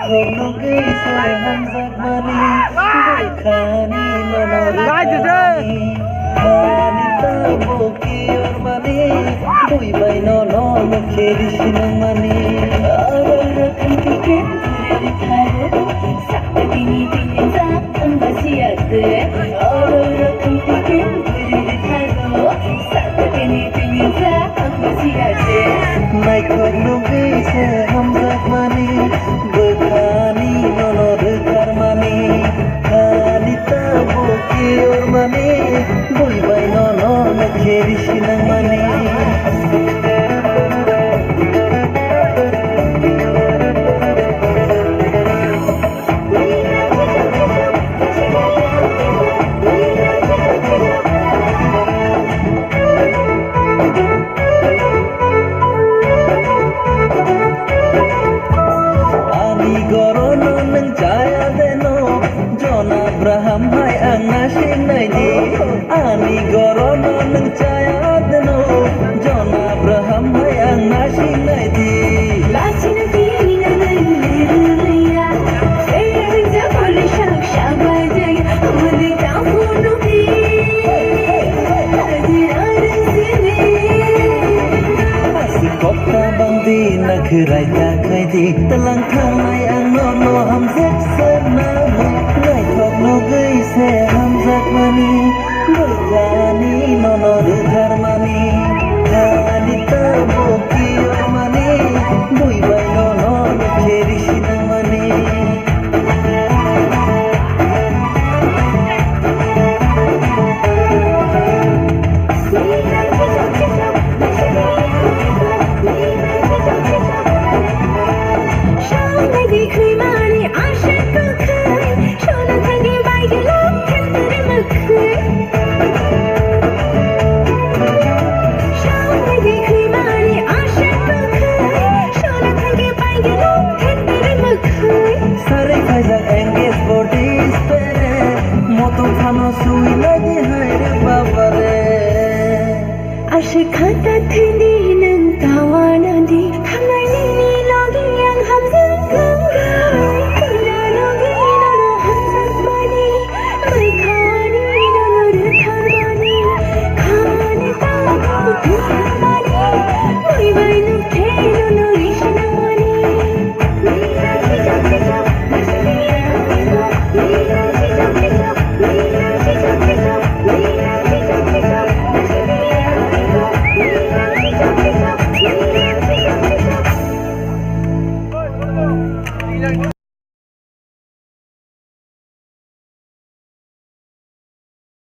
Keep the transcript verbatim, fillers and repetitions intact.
Khornogwi se hamjakmani, bwkhani nono rwkharmani, ani tabuk kiyormani, buibai nono mukhe risi nangmani. Aro rwkhan khe khe rwkharmani. Naithok nugwi se hamjakmani, bwkhani nono rwkharmani, ani tabuk kiyormani, buibai nono mukhe risi nangmani. Ani gorono nwng chaya deno, John Abraham hai ang nasingnai di. Ani gorono nwng chaya deno, John Abraham hai ang nasingnai di. Lachino tini na nang liya, eh, ang ja poli shang shang ba jaya, amane kahu no di. Adi arang sini. Asi kokta bangdi na khwrai ta khaidi, talang thangnai ang nono hamjak se nangwi, naithok nugwi se hamjakmani. Bwkhani nono rwkharmani, ani tabuk kiyormani, buibai nono mukhe risi nangmani. Sarwi khaijak engage body spray, motom phano sui nai di hai re baba re. Aswk kha ta thwini nwng tawana di, thangnai nini logi ang hamjak wngwi. Tini logi nono hamjakmani, bwkhani nono rwkharmani, khani tamo rwkharmani, buibai nukhe nono risi nangmani.